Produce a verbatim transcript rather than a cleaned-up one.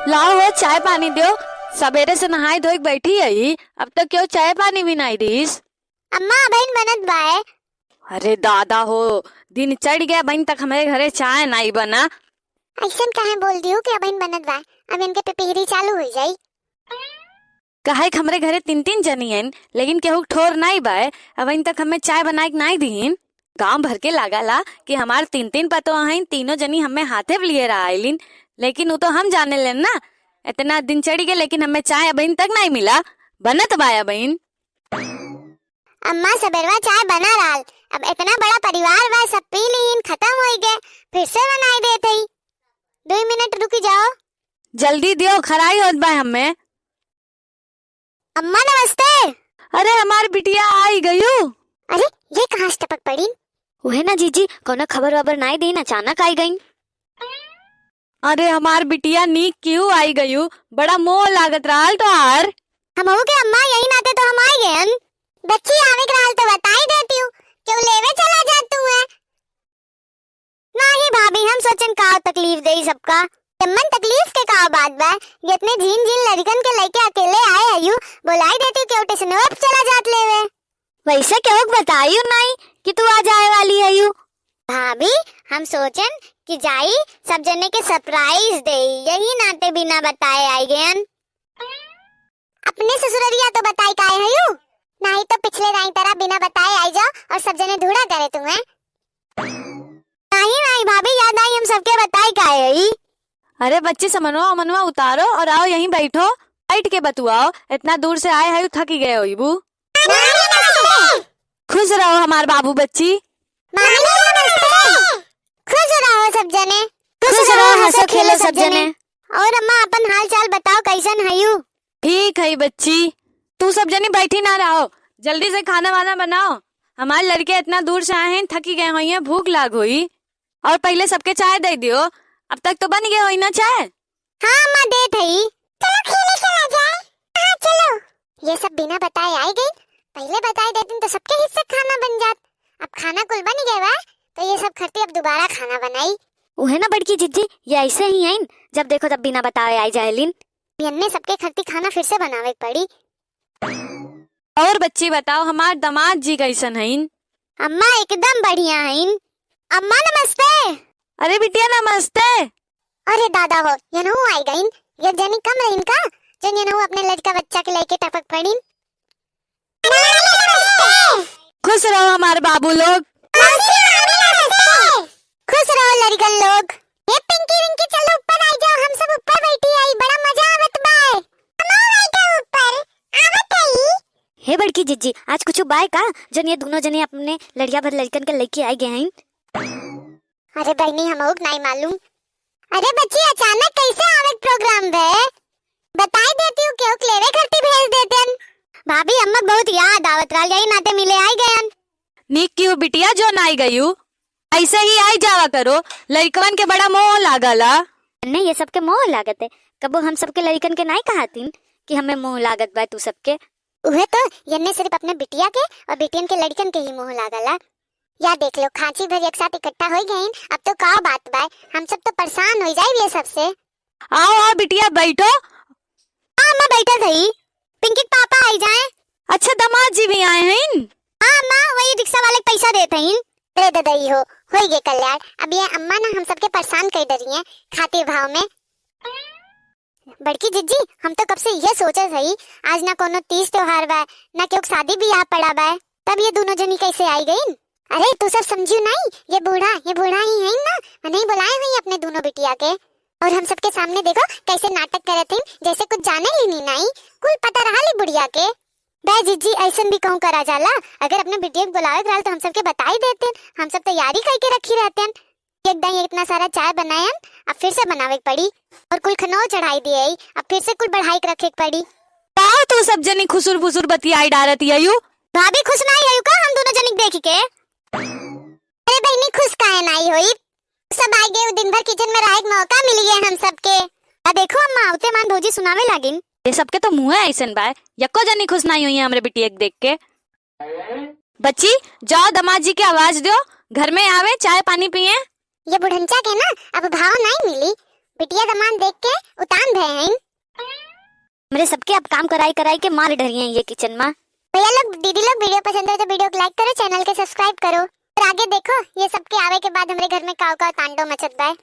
लाओ हो, चाय पानी दियो। सबेरे से नहाई धोई के बैठी हई, अब तक केहू चाय पानी भी नाई दीस। अम्मा, अबहिन बनत बाय। अरे दादा हो, दिन चढ़ गया, अबहिन तक हमरे घरे चाय नाई बना। अइसन काहे बोल दियो कि अबहिन बनत बा, अब इनके पिपिहरी चालू हो जाई। काहे कि हमरे घरे तीन तीन जनी हइन, लेकिन केहू के ठोर नाई बाय, अबहिन तक हमें चाय बनाए के नाई दीन। गांव भर के लागला कि हमार तीन तीन पतोह हइन, तीनों जनी हमें हाथे पे लिए रहा आइलिन, लेकिन उ तो हम जाने लेन ना, इतना दिन चढ़ गए, लेकिन हमें चाय अबहिन तक नाई मिला, बनत बाय अबहिन। अम्मा, सबेरवा चाय बना रहल, अब इतना बड़ा परिवार बा, सब पी लीन, खत्म होई गए, फिर से बनाई देत हई। दुई मिनट रुकी जाओ। जल्दी दियो, खराई होत बा हमें। अम्मा, नमस्ते। अरे, हमार बिटिया आई गयू। अरे, ये कहाँ से टपक पड़ी? उहे ना जीजी, कौनो खबर वबर नाई दीन, अचानक आई गईन। अरे, हमार बिटिया नीक क्यों आई गयू, बड़ा मोह लागत रहल तोहार। हमहू के अम्मा, यही नाते तो हम आई गयन। बच्ची आवे के रहल तो बताई देती हूँ, क्यों लेवे चला जात तू है? नाही भाभी, हम सोचन का तकलीफ देई सबका। एमन तकलीफ के का बात बा? ये इतने झीन झीन लड़कन के लेके अकेले आए हयू, बोलाई देती क्यों टेसनवे पे चला जात लेवे। वैसे केहू के बतायू नाई कि तू आ जाए वाली हयू। भाभी, हम सोचन कि जाई सब जने के surprise देई, यही नाते बिना बताए आई गयन। अपने ससुररिया तो बताई काहे हयू? नाही तो पिछले दाई तरह बिना बताए आई जाओ और सब जने धूड़ा करे तुम्हें। नाही, नाही भाभी, याद आई हम सबके बताई काहे हई। अरे बच्ची, समनवा उमनवा उतारो और आओ यहीं बैठो, बैठ के बतुआओ। इतना दूर से आए हयू, थकी गए होइबू। मामी नमस्ते। खुश रहो हमार बाबू बच्ची। मामी नमस्ते। खुश रहो सब जने। खुश रहो, हंसो खेलो सब जने। और अम्मा, अपन हाल चाल बताओ, कैसन हयू? ठीक है बच्ची, तू सब जनी बैठी ना रहो, जल्दी से खाना वाना बनाओ। हमारे लड़के इतना दूर से आए हैं, थकी गए होइहैं, भूख लाग होई। और पहले सबके चाय दे दियो, अब तक तो बन गए होई ना चाय। हाँ अम्मा, देत हई। चलो खेले चला जाए। हाँ चलो। ये सब बिना बताए आई गई, पहले बताई देतीन तो सबके हिस्से खाना बन जात। अब खाना कुल बन गए बा, तो ये सब खरती अब दोबारा खाना बनाई। उहे ना बड़की जिज्जी, ये ऐसे ही हईन, जब देखो तब बिना बताए आई जाएलिन। यन्ने सबके खरती खाना फिर से बनावे के पड़ी। और बच्ची बताओ, हमार दामाद जी कैसन हईन? अम्मा एकदम बढ़िया हईन। अम्मा नमस्ते। अरे बिटिया नमस्ते। अरे दादा हो, यनहू आई गईन। ये जनी कम रहीन का, जो यनहू अपने लड़का बच्चा के लेके टपक पड़ीन? खुश रहो हमार बाबू लोग। खुश रहो लड़कन लोग। ये पिंकी रिंकी, चलो ऊपर आई जाओ, हम सब ऊपर बैठी आई, बड़ा मजा आवत बाय। हमहू बैठे ऊपर, आवत हई। हे बड़की जिज्जी, आज कुछ बाय का, जौन ये दोनों जने अपने लड़िया भर लड़कन के लेके आई गए हैं? अरे बहनी, हमहू के नाई मालूम। अरे बच्ची, अचानक कैसे आवे के program भे? बताई देती हूँ, केहू के लेवे खरती भेज देतेन। भाभी, अम्मा के बहुत याद आवत रहल, यही नाते मिले आई गयन। नीक किहू बिटिया, जौन आई गयू, ऐसे ही आई जावा करो, लइकवन के बड़ा मोह लागला। नहीं, ये सबके मोह लागत है, कबो हम सबके लइकन के नाई कहतिन कि हमें मोह लागत बा तू सबके। उहे तो, यन्ने सिर्फ अपने बिटिया के और बिटियन के लड़कन के ही मोह लागला। या देख लो, खांची भर एक साथ इकट्ठा हो गईन, अब तो का बात बा, हम सब तो परेशान हो जाए ये सबसे। आओ, आओ बिटिया, बैठो। हाँ, अम्मा, बैठत हई। पिंकी के पापा आई जाए। अच्छा, दामाद जी भी आए हैं? हाँ, अम्मा, वही रिक्शा वाले के पैसा देत हईन। अरे ददई हो, होई गे कल्याण। अब ये अम्मा ना हम सबके परेशान कर डरी हैं खातिर भाव में। बड़की जिज्जी, हम तो कब से ये सोचत हई, आज ना कोनो तीज त्योहार बा, ना केहू के शादी बियाह पड़ा बा, तब ये दोनों जनी कैसे आई गईन? अरे, तू सब समझियो नाई, ये बूढ़ा, ये बूढ़ा ही है ना, उन्हें बुलाए हुई अपने दोनों बिटिया के। और हम सबके सामने देखो, कैसे नाटक करत हैं, जैसे कुछ जाने ही नहीं नाई, कुल पता रहा ली बुढ़िया के। बे जिज्जी, ऐसन भी कहूँ करा जाला, अगर अपने बिटिया के बुलावे के रहल तो हम सबके बताई देते, हम सब तैयारी करके रखी रहते हैं। एक दाई इतना सारा चाय बनायन, अब फिर से बनावे के पड़ी, और कुल खनौ चढ़ाई दिए, अब फिर से कुल बढ़ाई के रखे के पड़ी। काओ तू सब जनी खुसुर फुसुर बतियाई डारत यू? भाभी खुश नाई हयू का हम दोनों जनी के देखी के? अरे बहनी, खुश काहे नाई होई? सब आ गए, दिन भर kitchen में रहे के मौका मिली है हम सबके। आ देखो अम्मा, आवते मान भौजी सुनावे लागिन। ये सबके तो मुँह ऐसन बा, यक्को जनी खुश नाई हुई है हमरे बिटिया के देख के। बच्ची, जाओ दामाद जी के आवाज दो, घर में आवे, चाय पानी पिए। ये बुढ़ंचा के ना अब भाव नाई मिली। बिटिया दामाद देख के उतान भैन। हमरे सबके अब काम कराई कराई के मार डरिए ये किचन मा। भैया लोग, दीदी लोग, video पसंद हो तो video को like करो, channel के subscribe करो और आगे देखो, ये सबके आवे के बाद हमरे घर में काव काव तांडव मचत बा।